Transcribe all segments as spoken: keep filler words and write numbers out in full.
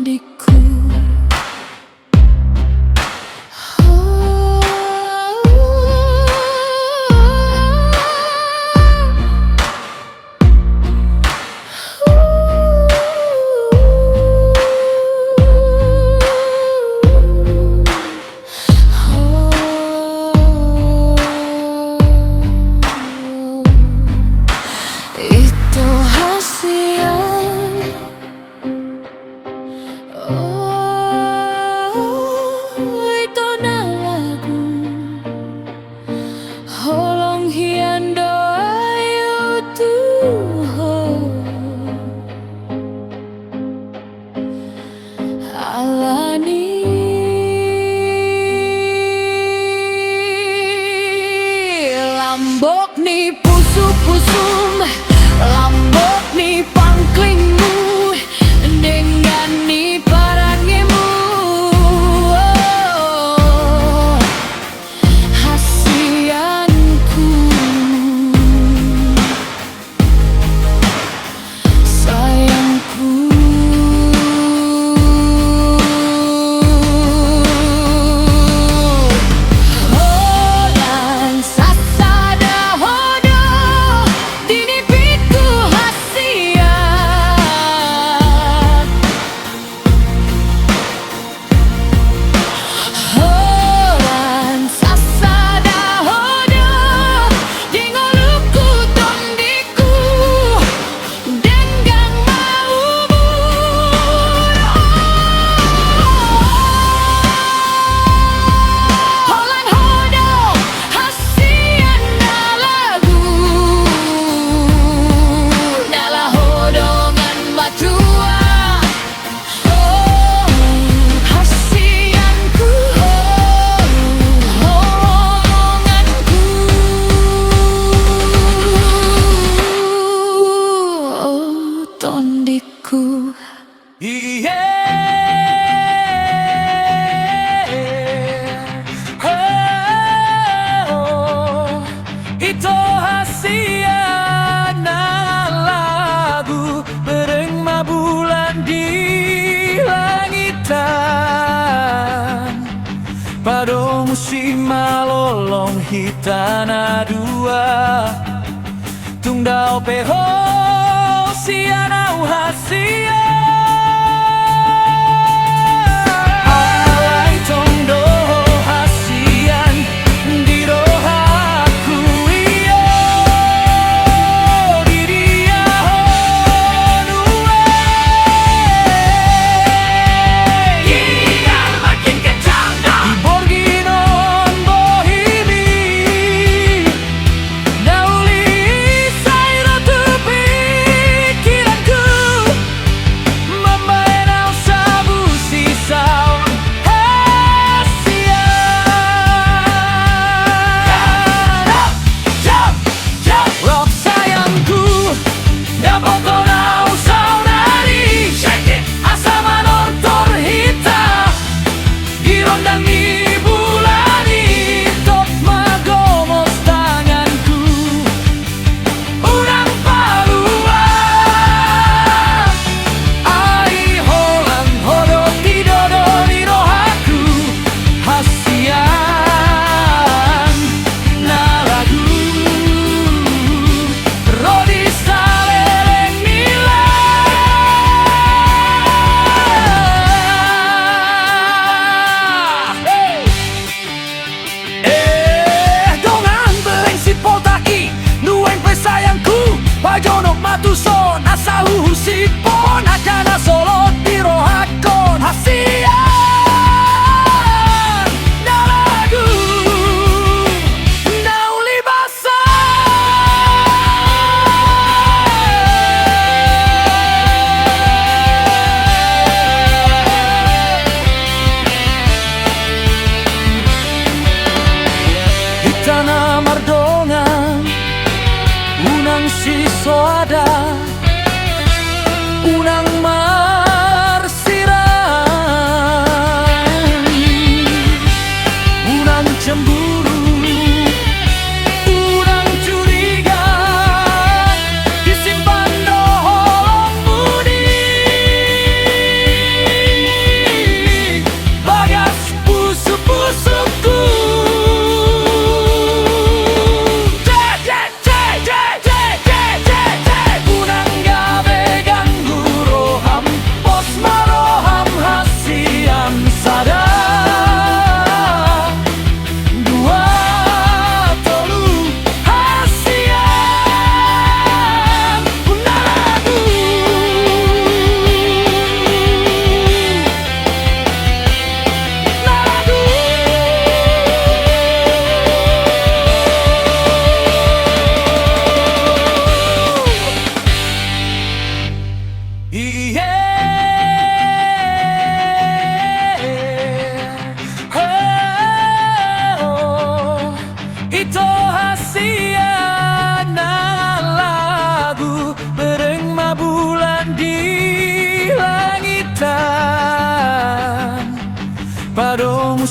tondingku. Ito hasian, ito na lagu, holong hian do ahu tu ho. Alani lambok ni pusupusum, lambok ni pangklingmu, denggan ni parangimu, oh, hasianku. Sayangku. Holan sasada ho do di nipingku hasian. Holan sasada ho do di ngolungku tondingku, denggan ma umur. Holan ho do hasian na lagu, na laho dongan matua. Oh, hasianku, oh, omonganku, oh, tondingku. Ie. Oh, ito hasian na lagu, bereng ma bulan di langitan, padomu simalolong hita na dua. Tung dao pe ho sian ahu hasian. Alai tong do ho hasian di rohangku, io, di dia ho nuaeng. Tinggal makin kencang dah. Di borngin on bohimi. Na uli sai ro tu pingkiranku.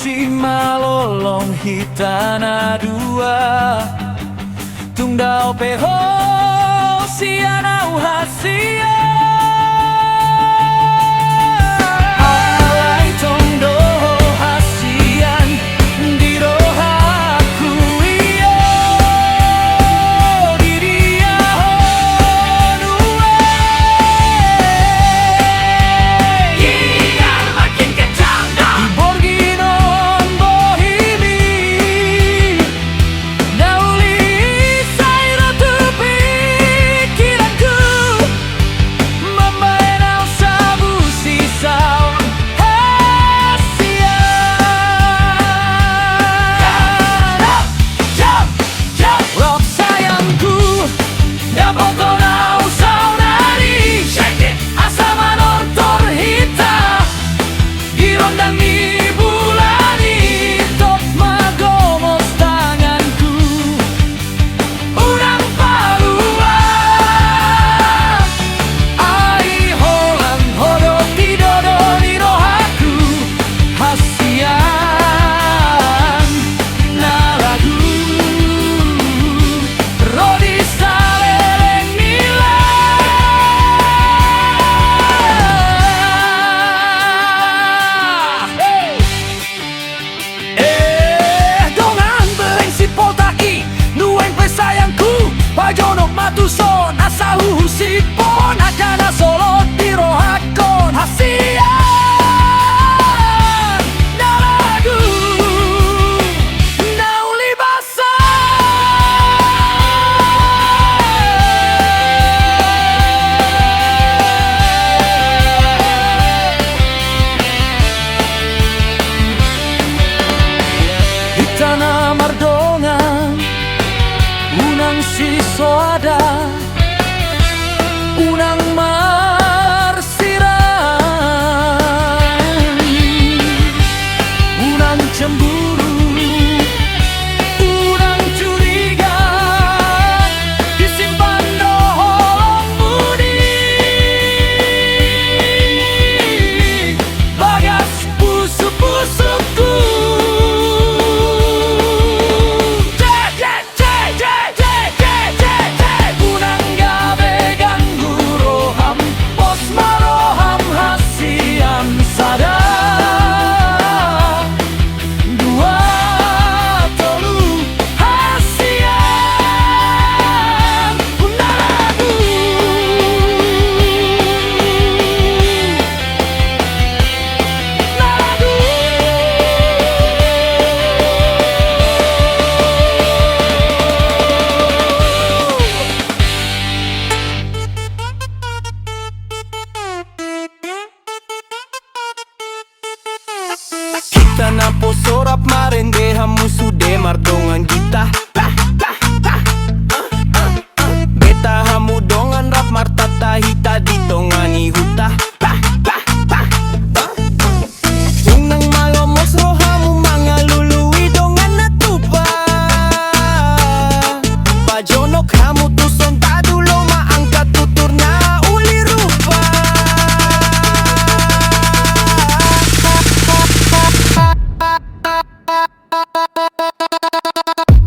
Simalolong hita na dua, tung dao pe ho sian au hasian. Alai tong do ho hasian di rohaku, i ho di dia ho nuaeng. Di borngin on bohimi, na uli i sai ro tu pikiranku, mambaen au sabusi saur hasian. Rap sayangku, dapoton au saonari, asa manortor hita di rondang ni bulan i. Top ma gomos tanganku, unang palua, ai holan ho do di dodo ni rohaku, hasian na lagu ro di saleleng ni lae. Eh, dongan bereng si Poltak i, nuaeng pe sayangku, pajonok ma tuson asa huhut sipon angka na solot di rohangkon, hasian na lagu na uli basa. Hita na mardongan, unang sisoada, unang marsirang, unang cemburu, unang curiga, disimpan do holongmu di bagas pusukpusukku. Unang gabe ganggu roham, pos ma roham hasian, sada, dua, tolu, hasian na lagu. Hita na poso rap marende, hamu sude mardongan gita. Beta hamu dongan rap martata hita di tonga ni huta. Unang malomos rohamu mangalului dongan na tupa. Pajonok hamu tuson, tadu lo ma angka tutur na uli rupa.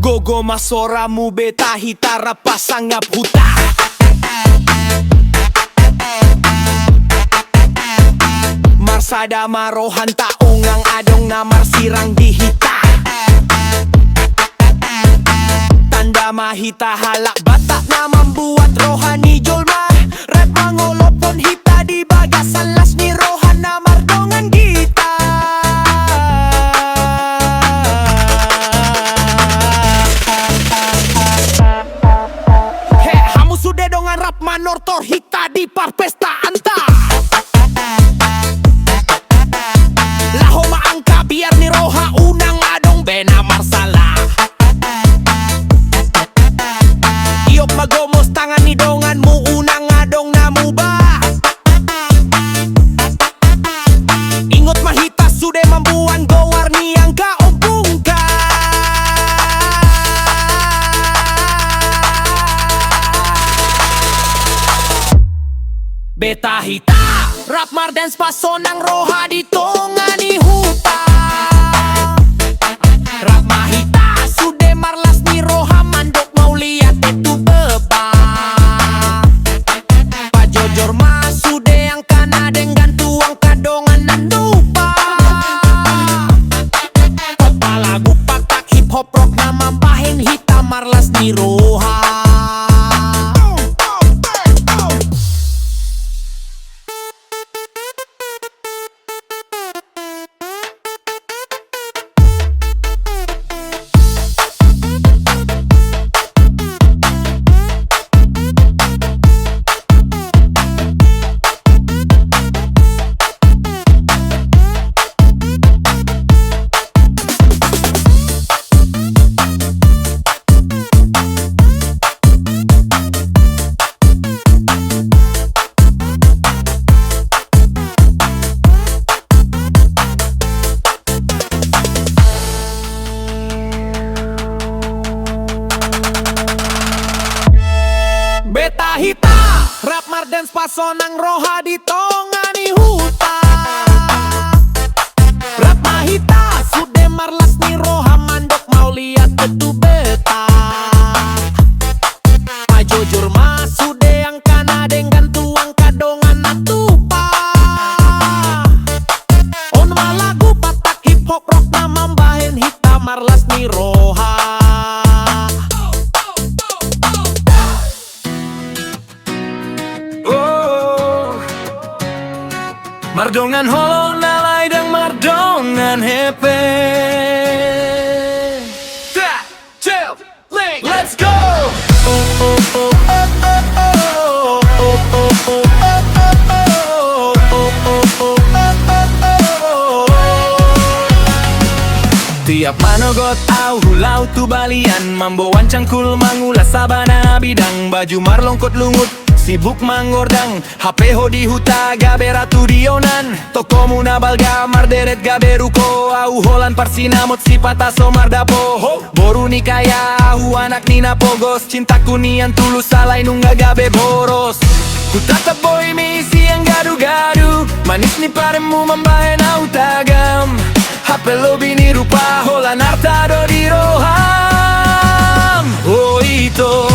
Gogo ma soramu, beta hita rap pasangap huta. Marsada ma rohanta, unang adong na marsirang di hita. Tanda ma hita halak Batak na mambuat roha ni jolma. Rap mangolophon hita di bagasan las ni roha na mardongan gita. He, hamu sude dongan rap manortor hita di parpestaanta. Laho ma angka biar ni roha, unang adong be na marsala. Tiop ma gomos tangan ni donganmu, unang adong na muba. Ingot ma hita sude mamboan goar ni angka ompungka. Beta hita rap mardens pasonang roha di tonga ni huta. Sonang roha di tonga ni huta. Rap ma hita sude marlas ni roha mandok mauliate tu Debata. Pajojor ma sude angka na denggan tu angka dongan na tupa. On ma lagu Batak hip hop rock na mambahen hita marlas ni roha. Oh. Mardongan holong na lae ndang mardongan hepeng. Three, two, three, let's go! Tiap manogot au hulaho tu balian, mamboan cangkul mangulas saba na bidang, baju marlongkot lungut sibuk mangordang, hape ho di huta gabe ratu di onan. Tokomu na balga marderet gabe ruko, au holan parsinamot sipata so mardapo ho. Boru ni kaya ahu anak ni na pogos, cintaku nian tulus alai nunga gabe boros. Hutatap bohimi sian gadugadu, manis ni paremmu mambahen au tagam. Hape lobi ni rupa holan arta do di roham. O ito,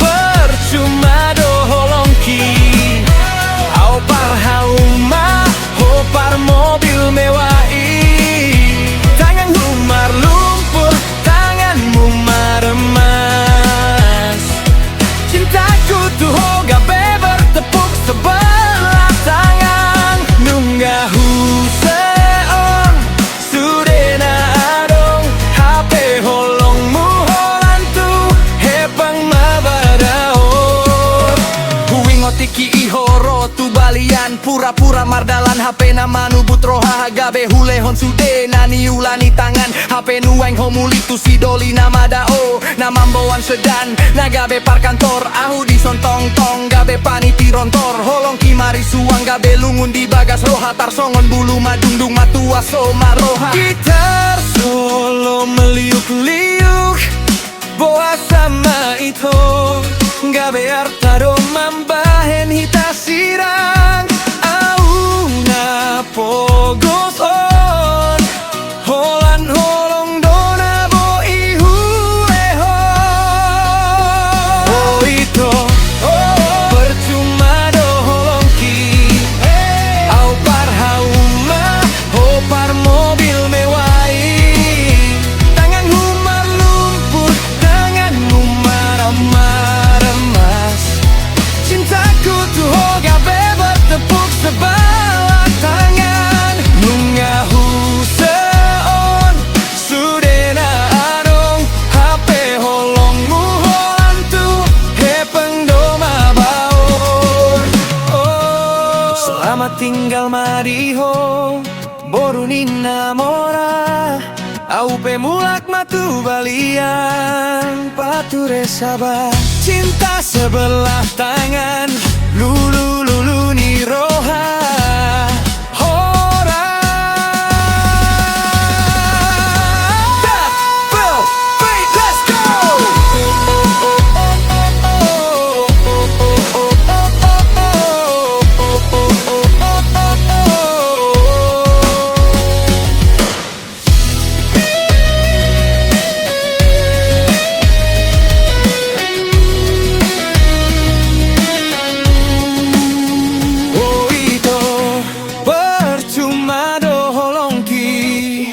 percuma do holongki. Au parhauma, ho parmobil mewah i. Tanganhu marlumpur, tanganmu maremas. Cintaku tu ho gabe bertepuk sebelah tangan. Nunga huse on sude na adong, hape holongmu holan tu hepeng ma badaon. Huingot tingki i ho ro tu balian, pura-pura mardalan hape na manubut roha, gabe hulehon sude na niula ni tangan. Hape nuaeng ho muli tu si doli na madao, na mamboan sedan na gabe parkantor. Ahu dison tongtong gabe paniti rontor, holongki marisuang gabe lungun di bagas roha, tarsongon bulu madungdung matua so marroha. Gitar solo meliuk-liuk, boasa ma ito, gabe arta do mambahen hita sirang. Au na pogos on, holan holong do na boi hulehon. O ito, percuma do holongki. Au parhauma, ho parmobil mewah i. Tanganhu marlumpur, tanganmu maremas. Cintaku tu ho gabe bertepuk sebelah tangan. Nunga huse on sude na adong, hape holongmu holan tu hepeng do ma baon. Oh. Selamat tinggal ma di ho, boru ni na mora. Au pe mulak ma tu balian, pature saba. Cinta sebelah tangan, lulu-lulu ni roha. Hora. Double beat, let's go! O ito, percuma do holongki.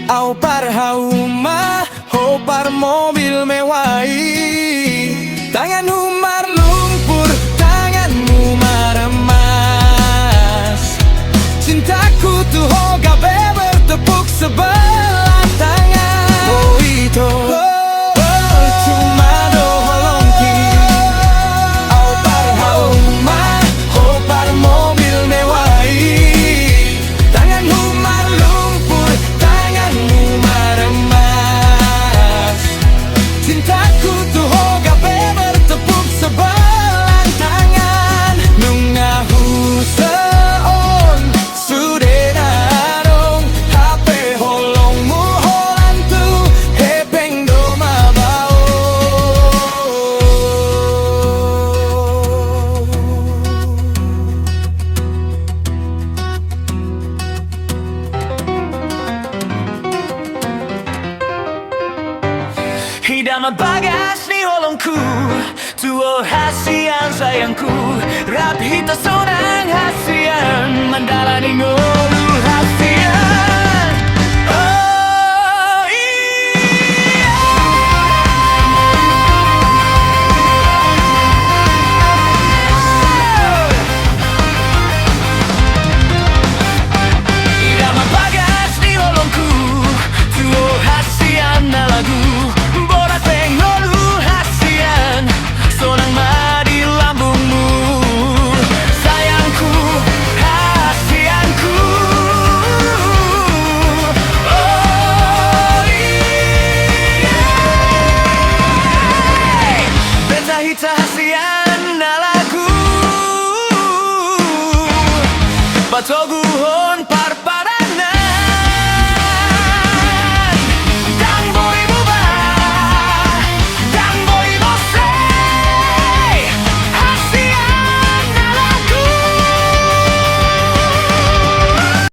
Au parhauma, ho parmobil mewah i. Tanganhu marlumpur, tanganmu maremas. Cintaku tu ho gabe bertepuk sebelah tangan. O ito, percuma do holongki. Au parhauma, ho parmobil mewah i. Tanganhu marlumpur, tanganmu maremas. Cintaku tu ho gabe bertepuk sebelah tangan. Nunga huse on sude na adong, hape hol Ida ma bagas ni holongku, tuo hasian sayangku, rap hita sonang hasian, mandalani ngolu hasian. Oh, iya. Ida ma bagas ni holongku, tuo hasian na lagu, borat pe ngolu hasian, sonang ma di lambungmu, sayangku, hasianku. Oh, iya. Beta hita hasian na lagu, patogu